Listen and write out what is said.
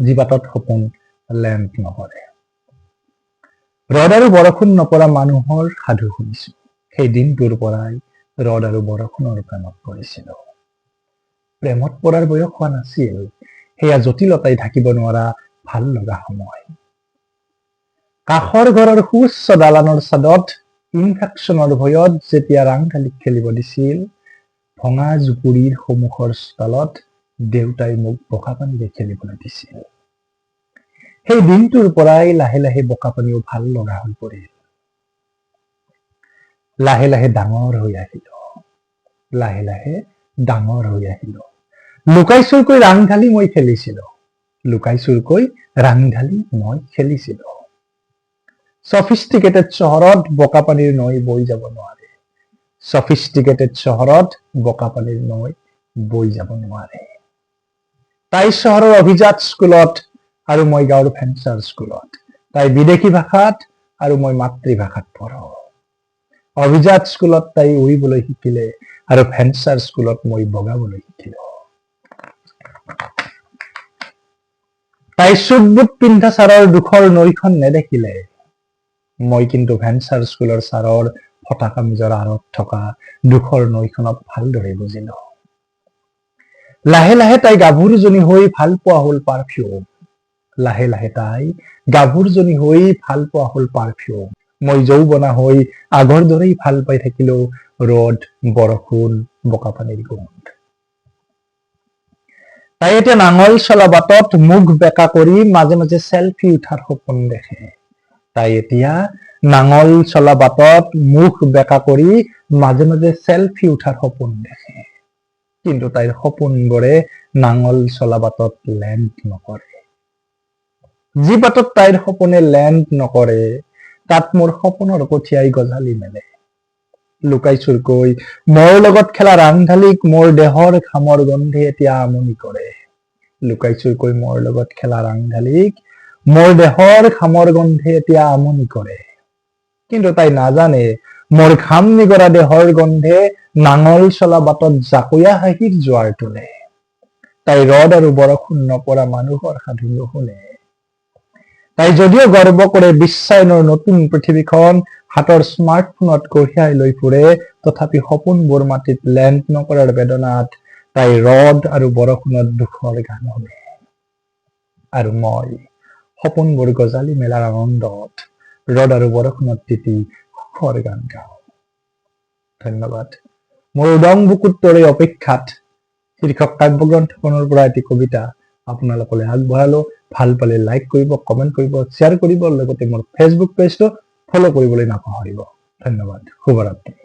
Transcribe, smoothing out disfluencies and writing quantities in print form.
যি বাটত সপোন লেণ্ড নকৰে। ৰ'দ আৰু বৰষুণ নপৰা মানুহৰ সাধু শুনিছো। সেই দিনটোৰ পৰাই ৰ'দ আৰু বৰষুণৰ প্ৰেমত পৰিছিলো। প্ৰেমত পৰাৰ বয়স হোৱা নাছিল। সেয়া জটিলতাই ঢাকিব নোৱাৰা ভাল লগা সময়। কাষৰ ঘৰৰ সুউচ্চ দালানৰ চাদত ইনফেকশ্যনৰ ভয়ত যেতিয়া ৰাংঢালীক খেলিব দিছিল, ভঙা জুপুৰিৰ সন্মুখৰ চোতালত দেউতাই মোক বোকা পানীৰে খেলিবলৈ দিছিল। সেই দিনটোৰ পৰাই লাহে লাহে বোকা পানীও ভাল লগা হৈ পৰিল। লাহে লাহে ডাঙৰ হৈ আহিলো। লাহে লাহে ডাঙৰ হৈ আহিলো। লুকাই চুৰকৈ ৰাংঢালি মই খেলিছিলো। লুকাই চুৰকৈ ৰাংঢালি মই খেলিছিলো। চফিষ্টিকেটেড চহৰত বোকা পানীৰ নৈ বৈ যাব নোৱাৰে। চফিষ্টিকেটেড চহৰত বোকা পানীৰ নৈ বৈ যাব নোৱাৰে। তাই চহৰৰ অভিজাত স্কুলত আৰু মই গাঁৱৰ ভেঞ্চাৰ স্কুলত। তাই বিদেশী ভাষাত আৰু মই মাতৃভাষাত পঢ়ো। অভিজাত স্কুলত তাই উৰিবলৈ শিকিলে আৰু ভেঞ্চাৰ স্কুলত মই বগাবলৈ শিকিলো। তাই চুট বুট পিন্ধা ছাৰৰ দুখৰ নৈখন নেদেখিলে। মই কিন্তু ভেঞ্চাৰ স্কুলৰ ছাৰৰ ফটা কামিজৰ আঁৰত থকা দুখৰ নৈখনক ভালদৰে বুজিলো। লাহে লাহে তাই গাভৰুজনী হৈ ভাল পোৱা হল পাৰফিউম। লাহে লাহে তাই গাভৰুজনী হৈ ভাল পোৱা হল পাৰফিউম। মই যৌৱনা হৈ আগৰ দৰেই ভাল পাই থাকিলো ৰ'দ, বৰষুণ, বোকা পানীৰ গোন্ধ। তাই এতিয়া নাঙল চলা বাটত মুখ বেকা কৰি মাজে মাজে চেলফি উঠাৰ সপোন দেখে। তাই এতিয়া নাঙল চলা বাটত মুখ বেকা কৰি মাজে মাজে চেলফি উঠাৰ সপোন দেখে। কিন্তু তাইৰ সপোনবোৰে নাঙল চলা বাটত লেণ্ড নকৰে। যি বাটত তাইৰ সপোনে লেণ্ড নকৰে, তাত মোৰ সপোনৰ কঠীয়াই গজালি মেলে। লুকাই চুৰকৈ মোৰ লগত খেলা ৰাংঢালীক মোৰ দেহৰ ঘামৰ গন্ধে এতিয়া আমনি কৰে। লুকাই চুৰকৈ মোৰ লগত খেলা ৰাংঢালীক মোৰ দেহৰ ঘামৰ গন্ধে এতিয়া আমনি কৰে। কিন্তু তাই নাজানে, মোৰ ঘাম নিগৰা দেহৰ গন্ধে নাঙল চলা বাটত জাকৈয়া হাঁহিৰ জোৱাৰ তোলে। তাই ৰ'দ আৰু বৰষুণ নপৰা মানুহৰ সাধু নুশুনে। তাই যদিও গৰ্ব কৰে বিশ্বায়নৰ নতুন পৃথিৱীখন হাতৰ স্মাৰ্টফোনত কঢ়িয়াই লৈ ফুৰে, তথাপি সপোনবোৰ মাটিত লেণ্ড নকৰাৰ বেদনাত তাই ৰ'দ আৰু বৰষুণত দুখৰ গান শুনে। আৰু মই সপোনবোৰ গজালি মেলাৰ আনন্দত ৰ'দ আৰু বৰষুণত তিতি সুখৰ গান গাওঁ। ধন্যবাদ। মোৰ উদং বুকুত তোৰে অপেক্ষাত শীৰ্ষক কাব্যগ্ৰন্থখনৰ পৰা এটি কবিতা আপোনালোকলৈ আগবঢ়ালো। ভাল পালে লাইক কৰিব, কমেণ্ট কৰিব, শ্বেয়াৰ কৰিব, লগতে মোৰ ফেচবুক পেজটো ফ'ল' কৰিবলৈ নাপাহৰিব। ধন্যবাদ। শুভৰাত্ৰি।